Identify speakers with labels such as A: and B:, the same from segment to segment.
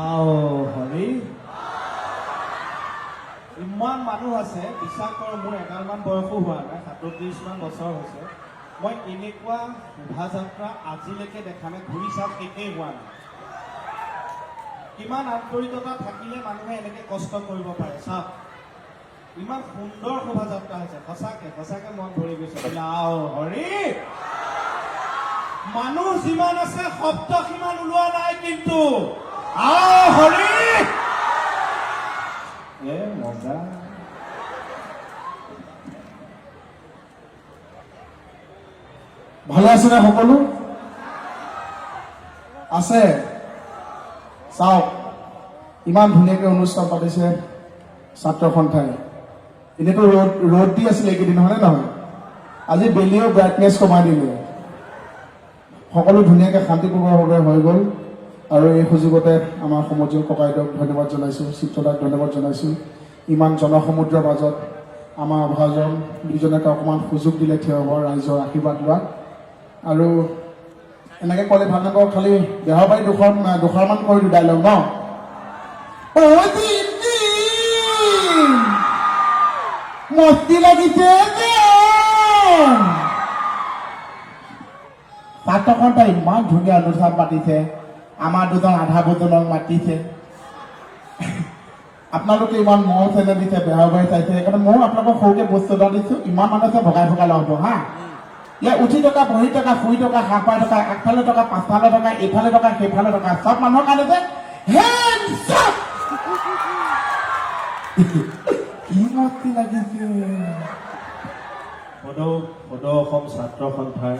A: আও হৰি, ইমান মানুহ আছে। বিশ্বাস কৰ, মোৰ এগালমান বয়সো হোৱা নাই, 37 মান বছৰ হৈছে। মই এনেকুৱা শোভাযাত্ৰা আজিলৈকে দেখা নাই। ঘূৰি চাওক, শেষেই হোৱা নাই। কিমান আন্তৰিকতা থাকিলে মানুহে এনেকে কষ্ট কৰিব পাৰে চাওক। ইমান সুন্দৰ শোভাযাত্ৰা হৈছে, সঁচাকে সঁচাকে মন ভৰি গৈছে। বোলে আও হৰি। মানুহ যিমান আছে, শব্দ সিমান ওলোৱা নাই, কিন্তু আও হৰি, এ মজা।
B: ভালে আছেনে সকলো? আছে। চাওক, ইমান ধুনীয়াকৈ অনুষ্ঠান পাতিছে ছাত্ৰ সন্থাই। এনেতো ৰ'দ ৰ'দ দি আছিলে এইকেইদিন, হয়নে নহয়? আজি বেলিও ব্ৰাইটনেছ কমাই দিলে। সকলো ধুনীয়াকৈ শান্তিপূৰ্ণভাৱে হৈ গ'ল। আৰু এই সুযোগতে আমাৰ সমুজ্জ্বল ককাইদেউক ধন্যবাদ জনাইছোঁ, চিত্ৰদাক ধন্যবাদ জনাইছোঁ। ইমান জনসমুদ্ৰৰ মাজত আমাৰ অভাজন দুজনকে অকণমান সুযোগ দিলে থিয় হোৱাৰ, ৰাইজৰ আশীৰ্বাদ লোৱা। আৰু এনেকে ক'লে ভাল নাপাওঁ, খালি বেহৰবাৰী দুখন দুষাৰমান কৰি দিওঁ ডাইলগ ন। অ জিম জিম, মস্তি লাগিছে যে। ছাত্ৰ সন্থাই ইমান ধুনীয়া অনুষ্ঠান পাতিছে, আমাৰ দুজন আধা বুজনক মাতিছে। আপোনালোকে ইমান মৰম চেনেহ দিছে, বেহৰবাৰী চাইছে, সেইকাৰণে ময়ো আপোনালোকক সৰুকে বস্তু এটা দিছো। ইমান মানুহ আছে, ভগাই ভগাই ল'ব হা। ইয়াত উঠি থকা, বহি থকা, শুই থকা, সাৰ পাই থকা, আগফালে থকা, পাছফালে থকা, এইফালে থকা, সেইফালে থকা, চব মানুহৰ কাৰণে যে hands up! কি মস্তি লাগিছে।
A: সদৌ সদৌ অসম ছাত্ৰ সন্থাৰ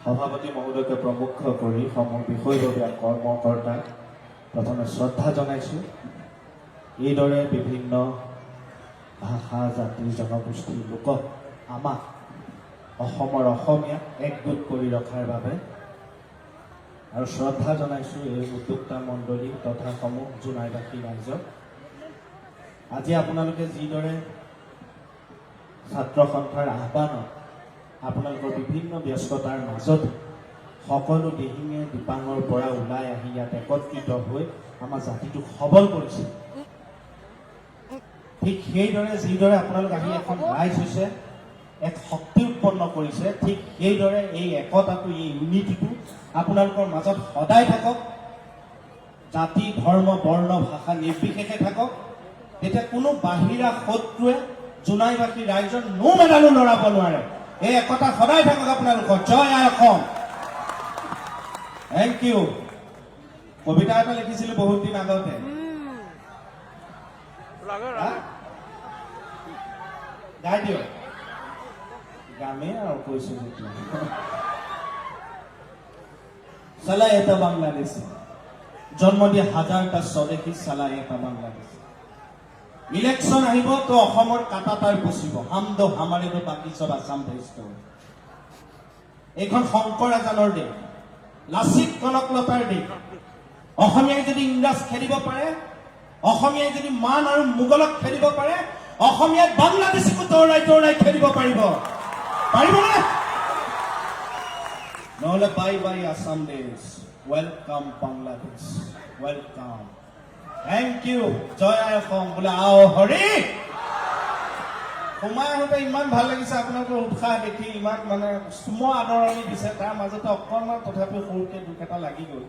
A: সভাপতি মহোদয়কে প্ৰমুখ কৰি সমূহ বিষয়ববীয়া, কৰ্মকৰ্তাক প্ৰথমে শ্ৰদ্ধা জনাইছোঁ। এইদৰে বিভিন্ন ভাষা, জাতি, জনগোষ্ঠীৰ লোকক, আমাক অসমৰ অসমীয়াক একগোট কৰি ৰখাৰ বাবে আৰু শ্ৰদ্ধা জনাইছোঁ এই উদ্যোক্তা মণ্ডলী তথা সমূহ জোনাইবাসী ৰাইজক। আজি আপোনালোকে যিদৰে ছাত্ৰ সন্থাৰ আহ্বানত আপোনালোকৰ বিভিন্ন ব্যস্ততাৰ মাজত সকলো দিহিঙে দিপাঙৰ পৰা ওলাই আহি ইয়াত একত্ৰিত হৈ আমাৰ জাতিটোক সবল কৰিছে, ঠিক সেইদৰে যিদৰে আপোনালোক আহি এখন ৰাইজ হৈছে, এক শক্তি উৎপন্ন কৰিছে, ঠিক সেইদৰে এই একতাটো, এই ইউনিটিটো আপোনালোকৰ মাজত সদায় থাকক। জাতি, ধৰ্ম, বৰ্ণ, ভাষা নিৰ্বিশেষে থাকক। তেতিয়া কোনো বাহিৰা শত্ৰুৱে জোনাইবাসী ৰাইজৰ নোম এডালো লৰাব নোৱাৰে। এই একতা সদায় থাকক আপোনালোকৰ। জয় আই অসম। Thank you. কবিতা এটা লিখিছিলো বহুত দিন আগতে। হা? গাই দিয়ক। গামেই আৰু কৈছো যেতিয়া। চালা এটা বাংলাদেশী, জন্ম দিয়ে হাজাৰটা স্বদেশী। চালা এটা বাংলাদেশী, ইলেকশ্যন আহিব তো অসমৰ কাটা তাৰ পচিব। হাম দো হামাৰে দো, বাকী চব আছাম ভেজ দো। এইখন শংকৰ আজানৰ দেশ, লাচিত কনকলতাৰ দেশ। অসমীয়াই যদি ইংৰাজ খেদিব পাৰে, অসমীয়াই যদি মান আৰু মোগলক খেদিব পাৰে, অসমীয়াই বাংলাদেশীকো দৌৰাই দৌৰাই খেদিব পাৰিব। পাৰিবনে? নহ'লে বাই বাই আছাম দেশ, welcome Bangladesh, welcome. Thank you. জয় আই অসম। বোলে আও হৰি। সোমাই আহোঁতে ইমান ভাল লাগিছে আপোনালোকৰ উৎসাহ দেখি। ইমান মানে চুম আদৰণি দিছে। তাৰ মাজতে অকণমান তথাপিও সৰুকে দুখ এটা লাগি গ'ল।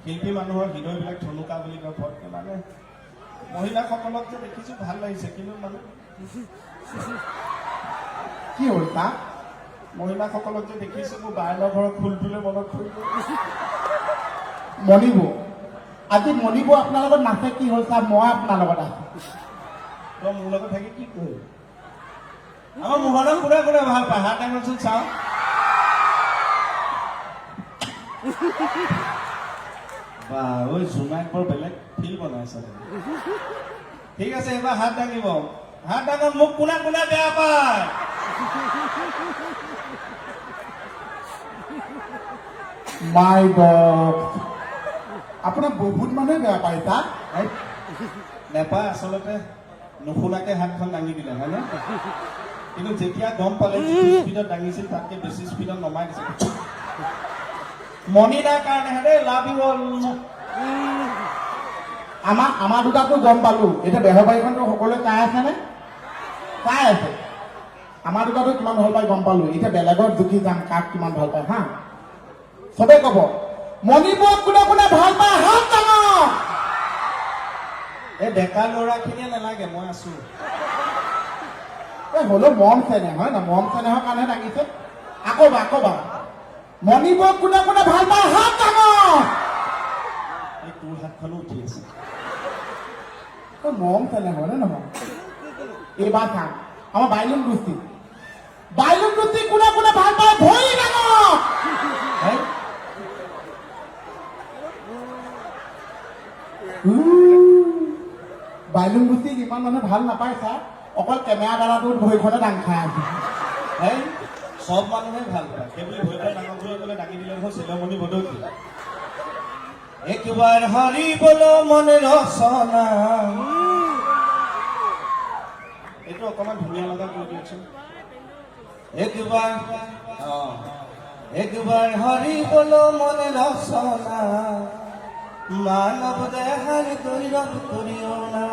A: শিল্পী মানুহৰ হৃদয়বিলাক থুনুকা বুলি কয়। ফটকে মানে মহিলাসকলক যে দেখিছো, ভাল লাগিছে, কিন্তু মানে
B: কি হ'ল তা?
A: মহিলাসকলক যে দেখিছো, মোৰ বায়নৰ ঘৰৰ খোলটোলৈ মনত পৰি গ'ল।
B: মণিব, আজি মণিব আপোনাৰ লগত নাচে। কি হ'ল ছাৰ? মই আপোনাৰ লগত আছো।
A: তই মোৰ লগত থাকি কি কৰিবি? আমাৰ মোহনক কোনে কোনে ভাল পায়, হাত দাঙকচোন চাওঁ। বা, ঐ জোনাক বৰ বেলেগ ফিল বনাইছে দেখোন। ঠিক আছে, এইবাৰ হাত দাঙিব। হাত দাঙক। মোক কোনে কোনে বেয়া পায়?
B: মাই গড, আপোনাক বহুত মানুহে বেয়া পায় তা।
A: এই, নেপায়। আচলতে নুশুনাকে হাতখন দাঙি দিলে, হয়নে? কিন্তু যেতিয়া গম পালে, যিটো স্পীডত দাঙিছিল তাতকে বেছি স্পীডত নমাই দিছিল। মণিদাৰ কাৰণেহে দেই। Love you all.
B: আমাৰ দুটাতো গম পালো। এতিয়া বেহৰবাৰীখনতো সকলোৱে চাই আছেনে? চাই আছে। আমাৰ দুটাতো কিমান ভাল পায় গম পালো। এতিয়া বেলেগত জুখি যাম কাক কিমান ভাল পায়। হা, চবে কব, মণিপুৰত কোনে কোনে ভাল পায় হাত ডাঙৰ।
A: এই ডেকা ল'ৰাখিনিয়ে নালাগে, মই আছো।
B: এই হ'লেও মৰম চেনেহ হয় ন? মৰম চেনেহৰ কাৰণে দাঙিছে। আকৌ বা, আকৌ বা, মণিপুৰত কোনে কোনে ভাল পায় হাত ডাঙৰ।
A: এই তোৰ হাতখনো উঠি আছে।
B: এই মৰম চেনেহ হয় নে নহয়? এইবাৰ চাম আমাৰ বাইলুং গোষ্ঠী। বাইলুং গোষ্ঠী কোনে কোনে ভাল পায় ভৰি ডাঙৰ।
A: হেই,
B: বাইলুং গোষ্ঠীক ইমান মানুহে ভাল নাপায় ছাৰ। অকল কেমেৰা দাদাটোত ভৰিখনে দাং খাই আছে।
A: হেই, চব মানুহে ভাল পায়। সেইবুলি ভৰিখন ডাঙৰ বুলি ক'লে দাঙি দিলে দেখোন চেলমণি বদকি। একবাৰ হৰি বল মন ৰচনা। এইটো অকণমান ধুনীয়া লগা কৰি দিয়কচোন। একবাৰ অ একবাৰ হৰি বল মন ৰচনা, মানৱ দেহাৰ গৈৰৱ কৰিও না।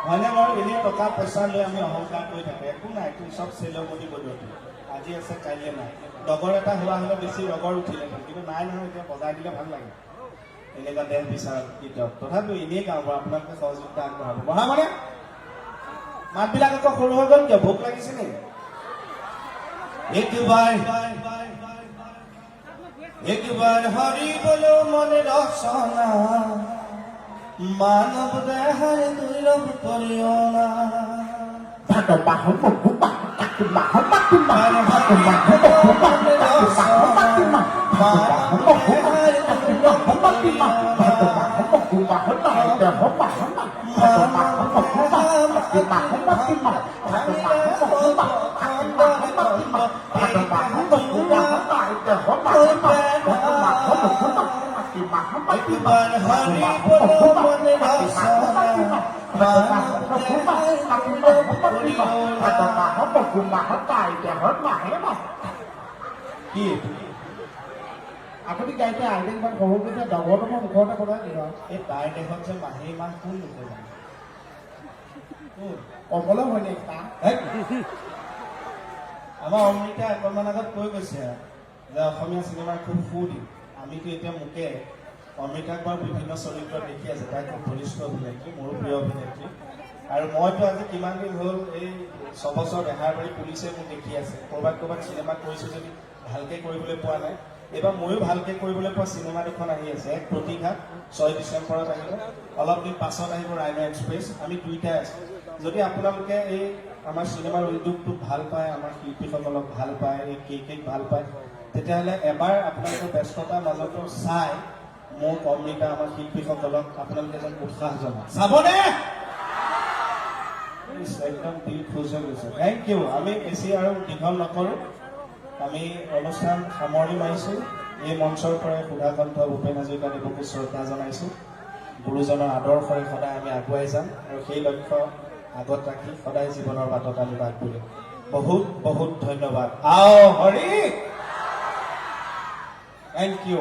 A: হয়নে বাৰু? এনেই টকা পইচা লৈ আমি অহংকাৰ কৰি থাকো, একো নাই। তোৰ চব চেলমণি বদতি, আজি আছে কাইলৈ নাই। ডগৰ এটা হোৱা হ'লে বেছি ৰগৰ উঠিলেহেঁতেন, কিন্তু নাই নহয়। এতিয়া বজাই দিলে ভাল লাগে। এনেকুৱা দেহ বিচাৰ গীতক তথাপিও এনেই গাওঁ বাৰু, আপোনালোকে সহযোগিতা আগবঢ়াব। বঢ়াবনে? মাতবিলাক আকৌ সৰু হৈ গ'ল কিয়? ভোক লাগিছে নেকি? একবাৰ একবাৰ হৰি বলো মন ৰচনা, মানৱ দেহাৰ দুৰ্লভ কৰিও না।
B: ভাত বাহ বাহ বাহ বাহ ভাত বাহ বাহ
A: একবাৰ হৰি বলো মন ৰচনা, মানৱ দেহাৰ দুৰ্লভ কৰিও না। কি এইটো?
B: আপুনি গাইছে আইটেম ইমান সৰু গৈছে, ডগৰটো মই মুখতে বনাই দিলোঁ আৰু।
A: এই তাইৰ দেহত যে মাহেই মাহ কোন লোকে জানে? কোন?
B: কমলো হয় নেকি চাহ?
A: হেই! আমাৰ অমৃতা অকণমান আগত কৈ গৈছে যে অসমীয়া চিনেমাৰ খুব সুদিন। আমিতো এতিয়া মোকে অমৃতাক বাৰু বিভিন্ন চৰিত্ৰত দেখি আছে। তাই খুব বলিষ্ঠ অভিনেত্ৰী, মোৰো প্ৰিয় অভিনেত্ৰী। আৰু মইতো আজি কিমান দিন হ'ল, এই 6 বছৰ বেহাৰবাৰী পুলিচে মোক দেখি আছে। ক'ৰবাত ক'ৰবাত চিনেমা কৰিছোঁ যদি ভালকে কৰিবলৈ পোৱা নাই। এইবাৰ ময়ো ভালকে কৰিবলৈ পোৱা চিনেমা দুখন আহি আছে। এক প্ৰতিঘাত 6 ডিচেম্বৰত আহিব, অলপ দিন পাছত আহিব ৰাইনো এক্সপ্ৰেছ। আমি দুইটাই আছোঁ। যদি আপোনালোকে এই আমাৰ চিনেমাৰ উদ্যোগটোক ভাল পায়, আমাৰ শিল্পীসকলক ভাল পায়, এই কেকেক ভাল পায়, তেতিয়াহ'লে এবাৰ আপোনালোকৰ ব্যস্ততাৰ মাজতো চাই মোক, অমৃতা, আমাৰ শিল্পীসকলক আপোনালোকে যেন উৎসাহ জনায়। চাবনে? ইছ, একদম দিল খুচ হৈ গৈছে। Thank U. আমি বেছি আৰু দীঘল নকৰোঁ, আমি অনুষ্ঠান সামৰণি মাৰিছোঁ। এই মঞ্চৰ পৰাই সুধাকণ্ঠ ভূপেন হাজৰিকা দেৱকো শ্ৰদ্ধা জনাইছোঁ। গুৰুজনৰ আদৰ্শৰে সদায় আমি আগুৱাই যাম আৰু সেই লক্ষ্য আগত ৰাখি সদায় জীৱনৰ বাটত আমি বাট বুলিম। বহুত বহুত ধন্যবাদ। আও হৰি, thank U.